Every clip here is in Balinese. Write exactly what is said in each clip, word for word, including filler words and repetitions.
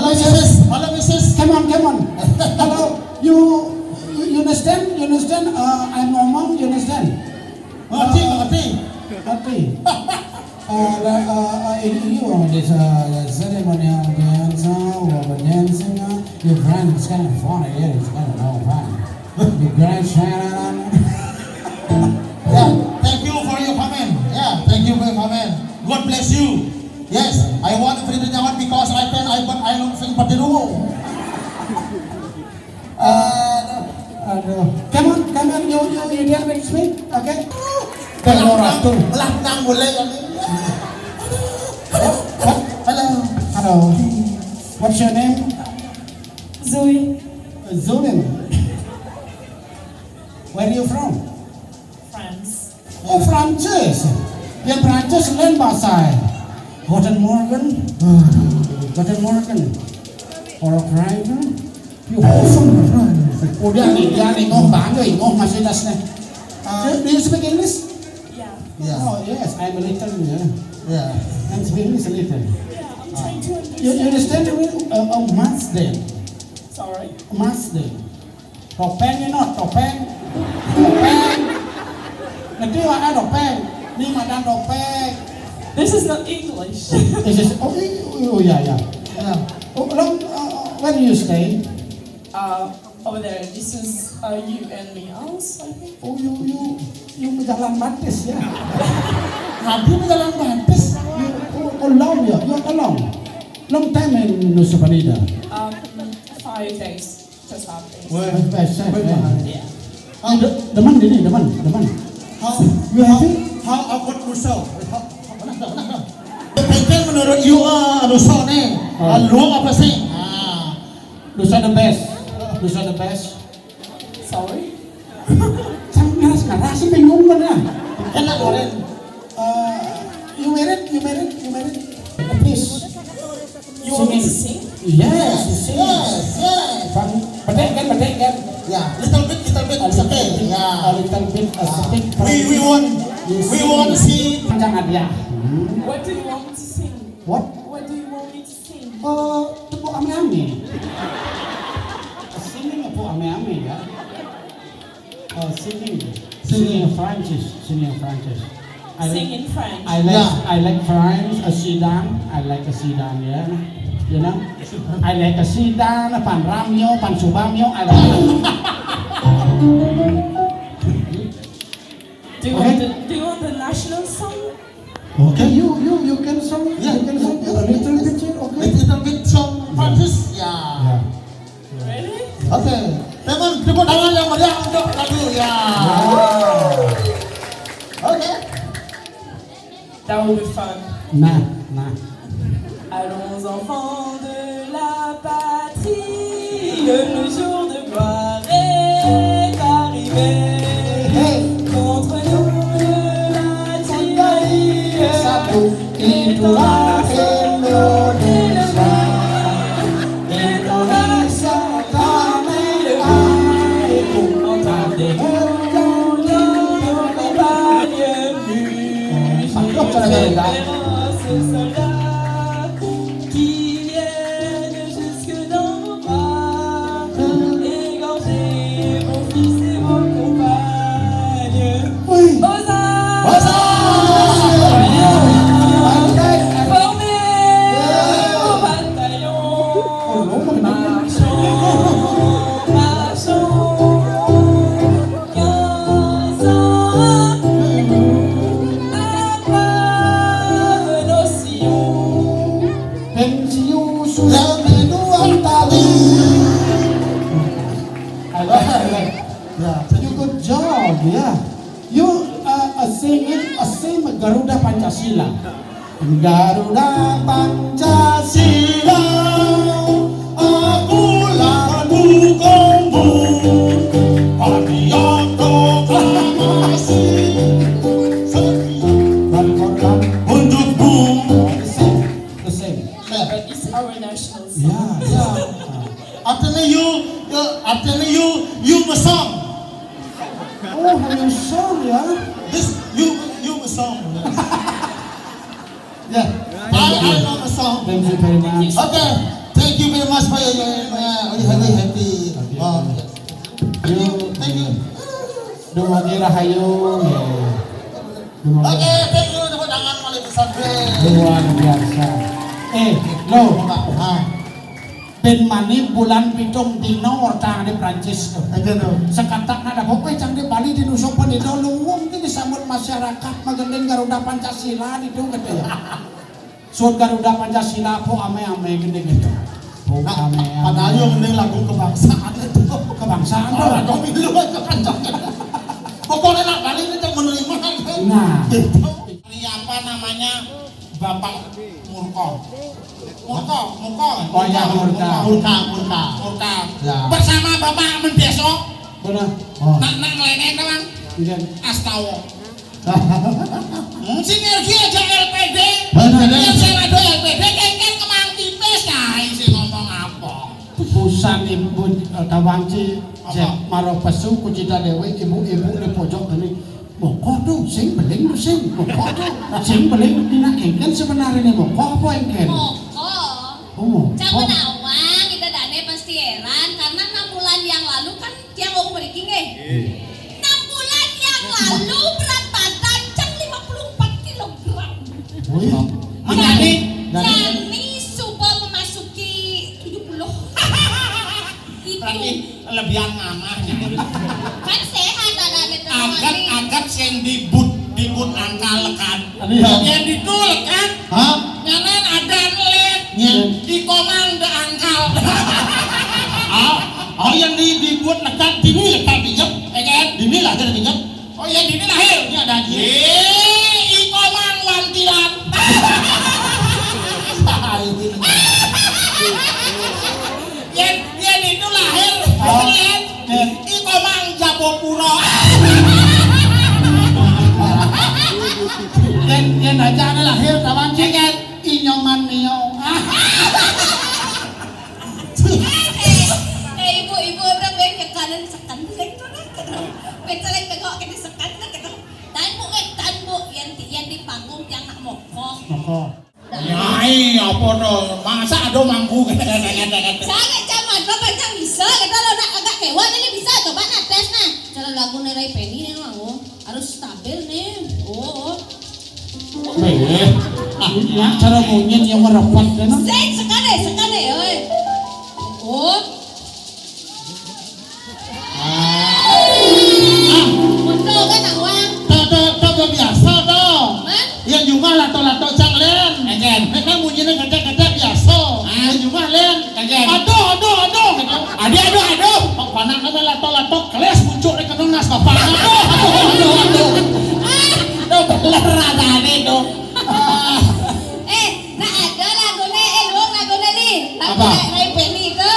Missus, hello, Missus. Come on, come on. Hello, you, you, you understand? You understand? Uh, I'm Omong, you understand? Ngerti, ngerti. Ngerti. Uh, uh, uh, you, you want this uh, ceremonial dance, uh, or dancing, uh, your friend is kind of funny, yeah, it's kind of no fun. Your grandson. Yeah, thank you for your comment. Yeah, thank you for your comment. God bless you. Yes, I want to finish that one because I can, I, but I don't think but the rule. Uh, aduh. Come on, come on, you, you, you dance with me, okay? Belah menang, belah menang boleh kan? What? Hello. Hello. What's your name? Zoe. Zoe. Where are you from? France. Oh, Prancis. Yang Prancis lain bahasa. Guten Morgen. Guten Morgen. Or driver. You awesome. Oh, dia ni, dia ni ngomong bangga, ngomong masih das ni. Uh, do you speak English? Yeah. Yeah. Oh, yes, I'm a little, yeah. Yeah. I'm speaking English a little. Yeah, I'm trying to understand. You, you understand me? Uh, uh, Matsdale. Sorry? Matsdale. Topeng, you know, topeng. Topeng. Ngerti awak kan topeng? Ni madan topeng. This is not English. This is, oh, i- oh, yeah, yeah. Yeah. Oh, long, uh, where do you stay? Uh, over there. This is uh, you and me house, I think. Oh, you, you, you berjalan batis, ya? Tadi berjalan batis. You, oh, oh, long, ya? You alone? Long time in Nusa Penida? Um, five days. Just five days. Weh, weh, weh. Yeah. Ini de- demen ini, demen, demen. How, you happy? How about Nusa? How, how, mana, mana, mana? Penting menurut you, ah, Nusa ni. Oh. Ah, luar apa sih? Ah. Nusa the best. Nusa the best. Sorry? Sangat keras, keras sih bingung mana. Enak, Loren. Uh, you married? You married? You married? Please. You want me to sing? Yes, you sing. Yes, yes. Bang, bedek kan, bedek kan? Yeah, little bit, little bit, it's okay. Yeah. A little bit, a sedikit. We, we want, we want to see. Jangan dia. Hmm. What do you want me to sing? What? What do you want me to sing? Uh, tepuk ame-ame. Singing tepuk ame-ame, ya. Uh, singing. Singing. Singing in French. Singing in French. I like, sing in French. I like, yeah. I like French, a Zidane. I like a Zidane, yeah. You know? I like a Zidane, pan Ramio, pan Subamio, I like. Do you want the, do you want the national song? Okay, you, you, you can song, yeah, you can song a little bit, okay? Little bit song Francis, yeah. Yeah. Really? Okay. Teman, tepuk tangan yang meriah untuk lagu, ya. Wow. Okay. That will be fun. Nah, nah. Allons enfants de la patrie, le jour de gloire est arrivé. Hey. Contre nous, le martyr. Satu, itulah Indonesia. Indonesia tanah airku. Entendez-nous dans nos campagnes, musiciens, féroces soldats qui viennent jusque dans nos bras, égorger vos fils et vos compagnes. Oui. Hosanna! Hosanna! Formez vos bataillons. Marchons, marchons. Quinze ans après nos sillons. Pensiun sudah kedua kali. I like, I like. Yeah, you good job, yeah. You uh, uh, singing, uh, sing Garuda Pancasila. Garuda Pancasila, akulah pendukungmu. Pagi yang proklamasi, setia berkorban untukmu. The same, the same. But it's our national song. Yeah, yeah. Artinya you, uh, artinya you, you masang. Oh, you song, yeah? This, you, you masang. Yeah. I, I know the song. Thank you very much. Okay. Thank you very Mas, oh, iya, iya, iya. Oh, iya, happy, happy. Oh. Yuk, thank you. Dumaji rahayu. Dumaji. Oke, thank you, tepuk tangan malih pisan, weh. Luar biasa. Eh, lo. Ah. Ben mani bulan pitung dina orta di Prancis tuh. Aja tuh. Sakatak nada pokoknya cang di Bali di nusuk penida luwung ini disambut masyarakat magending Garuda Pancasila di tuh gitu ya. Suut Garuda Pancasila po ame-ame gede gitu. Po nah, ame-ame. Padahal yang ini lagu kebangsaan itu. Kebangsaan tuh. Lagu milu aja kan. Pokoknya nak Bali ini cang menerima kan. Nah. Gitu. Ini apa namanya? Bapak Murko. Murko, Murko. Oh, ya, Murka. Murka, Murka. Murka. Ya. Bersama Bapak Mendeso. Benar. Oh. Nak, nak ngeleneng, Bang. Iya. Astawa. Hmm, sinergi aja L P D. Benar, benar. Yang saya ada L P D, kengkeng kemang tipis, nah, isi ngomong apa? Usan ibu, eh, tawang ci, apa? Cek maro pesu, kucita dewe, ibu-ibu di pojok ini. Moko tuh, sing beling tuh, sing. Moko tuh, sing beling. Dina engken sebenarnya moko apa engken? Moko. Oh, moko. Cang menawang, kita dane pasti heran, karena enam bulan yang lalu kan tiang wau mriki nggih. Iya. Enam bulan yang lalu berat badan cang lima puluh empat kilogram. Wih. Mangkane? Jani suba memasuki tujuh puluh. Itu. Berarti lebihan mamahnya. Kan sehat ada ada. Angkat, angkat sing dibut, dibut angkal kan. Aduh, ya. Yang ditul kan. Hah? Nyanan ada lin. Iya. Di komang de angkal. Oh, oh, yang di, dibut lekat dini lekat dijep. Ya kan? Dini lah jadi dijep. Oh iya, dini lahir. Ini ada aja. Eh, iko mang wantilan. Yen, yen itu lahir, oh. Yen, iko mang Japopuro. Yen, yen aja ada lahir, kawan sih. Yen. Inyoman nio. Eh, eh, ibu-ibu udah baik ya, kanan sekan, baik tuh, nah, gitu. Baik, salah, baik, kok, kita sekan, nah, gitu. Tan, Bu, eh, tan, Bu, yang di, yang di panggung, yang nak mokoh. Mokoh. Nyai, apa to? Masa ada mangku, gitu, gitu, gitu, gitu. Saya cuma, lo baca bisa, kita lo nak agak kewan, ini bisa, coba nah, tes, nah. Cara lagu Nerai Penny, ini, manggung. Harus stabil, nih. Oh, oh. Weh, ah, ya, cara munyin yang merapat, kan? Sik, sekali, sekali, oi. Oh. Ah. Betul kan, Awang? Tuh, tuh, tuh, tuh, biasa, tuh. Hah? Ya, cuma lato-lato cang, Len. Enggak. Mereka munyinya gede-gede biasa. Hah? Ya, cuma, Len. Enggak. Aduh, aduh, aduh, gitu. Aduh, aduh, aduh. Kok panak kena lato-lato, keles pucuk di kenung nas bapak. Aduh, aduh, aduh, aduh. Ah, tuh bener rasanya tuh. Eh, nah ada lagune, eh, luang lagune nih. Lagu apa? Rai Penny itu.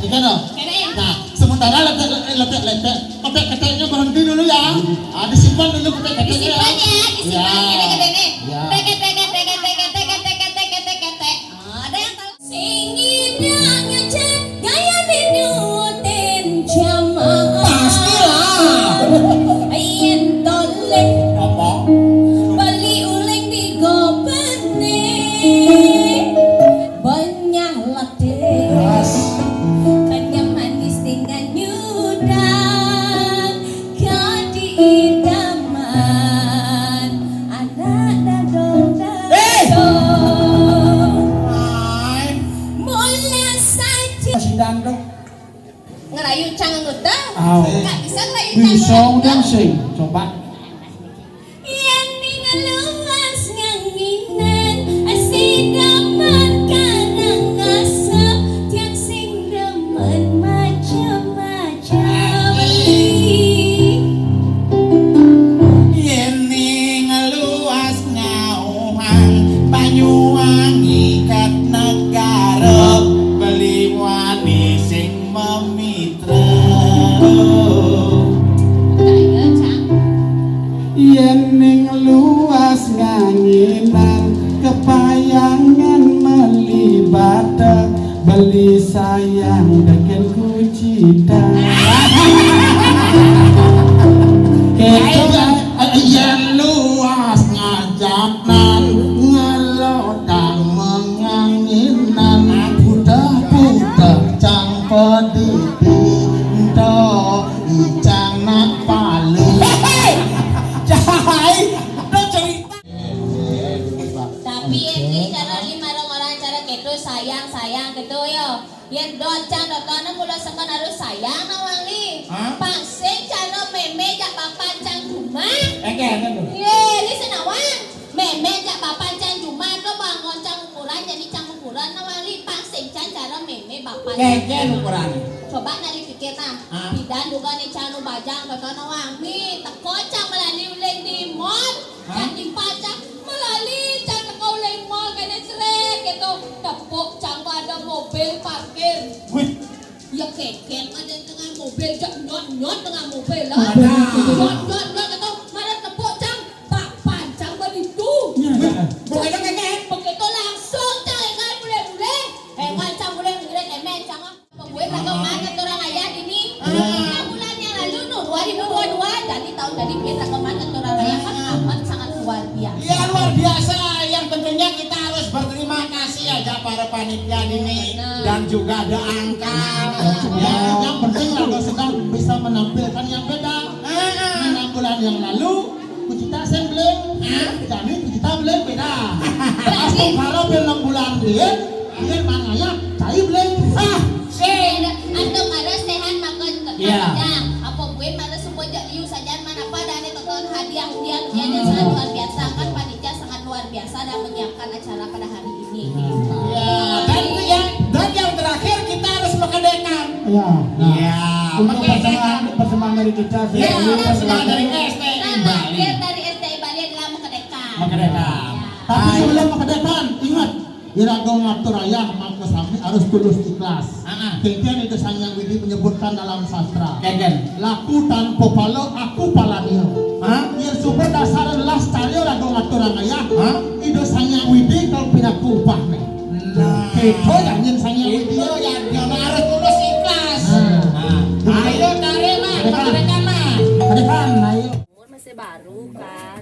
Itu no. Kene. Nah, sementara letek, letek, letek, letek, keteknya berhenti dulu ya. Ah, disimpan dulu ketek-keteknya. Disimpan ya, disimpan. Ya. Kene, kene, kene. Ya. Teke, teke, teke, teke, teke, teke, teke, teke. Ada yang tahu? Sing ngidang ngecek gaya minutin jamaah. Pastilah. Yen toleh. Apa? Beli uling di gobene. Bonyah letih. Kenyam manis dengan nyudang. Kadi idaman anak dadong. Eh! Dadong. Ai. Mula saja. Sidang dong. Ngerayu cang anggota. Aw. Nggak bisa ngerayu cang anggota. Bisa udah sih. Coba. Yen ning luas nganginan, sidaman karang asep, tiang sing demen macem-macem. Yen ning luas ngauhang, Banyuwangi ket negara, beli wani sing memi Yen ning luas nganginan, kepayangan meli bata, beli sayang deken kucita. Kecuali yen luas ngajanan, ngelodang menganginan, pudah-pudah Yén dot cang dotoné mula seken harus sayang nawang li. Hah? Pang sing cana mémé jak bapan cang jumah. Éh, kéné tuh. Yé, li senawang. Mémé jak bapan cang jumah to bangun cang ukuran jadi cang ukuran nawang li pang sing cang cara mémé bapan. Kékén ukurané. Coba nali pikir nah. Hah? Pidan juga né cang nu bajang dotoné nawang. Mi, teko cang melali uling di mall. Hah? Cang timpal cang melali cang teko uling mall kéné cérék gitu. Tepuk cang ada mobil parkir. Wih. Ya kékén ada tengah mobil, jak nyot-nyot tengah mobil lah. Ada. Nyot-nyot nyot gitu. Mana tepuk cang, bapan cang baditu. Iya, iya. Bukan kékén. Begitu langsung cang énggal mulé-mulé. Énggal cang mulé-mulé, émén cang. Pembuat lagu mana turang ayah ini? Ah. Tiga bulan yang lalu, nu, dua ribu dua dua, jadi tahun jadi buat lagu mana turang ayah kan amat sangat luar biasa. Iya, luar biasa. Yang tentunya kita harus berterima kasih aja para panitia ini. Benar. Dan juga ada angka. Ya, yang penting lagu sedang bisa menampilkan yang beda. Ah. Enam bulan yang lalu, Kucita sing beling. Hah? Jani Kucita beling beda. Astungkara ben enam bulan riin, riin mangaya cai beling. Ah, sing. Astungkara sehat makan ke. Iya. Kerja. Apa buin mana semua jak liu sajan mana pada ada tonton hadiah dia dia dia sangat luar biasa kan panitia sangat luar biasa dan menyiapkan acara pada hari ini. Ya, dan yang dan yang terakhir kita harus mengadakan. Iya. Nah, iya, untuk persembahan, persembahan dari kita, ya, persembahan dari S T I Bali. Terakhir dari S T I Bali adalah mengadakan. Mengadakan. Tapi sebelum mengadakan, ingat, iraga ngatur ayah maka sami harus tulus ikhlas. Heeh. Kénkén Ida Sang Hyang Widhi menyebutkan dalam sastra. Kénkén. Laku tanpa pala, aku palanya. Hah? Yén suba dasar lelah secara raga ngaturang ayah. Hah? Ida Sang Hyang Widhi kal pinaku upahné. Nah. Kéto ya nyén Sang Hyang Widhi. Itu ya, ya harus tulus ikhlas. Nah. Nah. Ayo, tarik, Mak. Tarik, Mak. Tarik, Mak. Tarik, Mak. Ayo. Umur masih baru kan.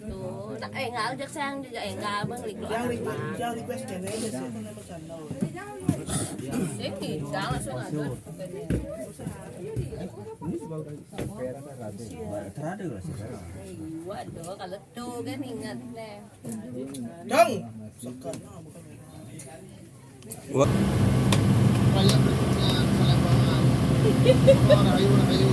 Tuh, tak énggal jak sayang juga énggal bang. Yang request, yang request channel aja sih. Ini kita langsung atur. Terada lah sih. Waduh, kalau tuh kan ingat deh. Dong. Wah. Raya berikutnya, Salembangan. Oh, rahayu, rahayu.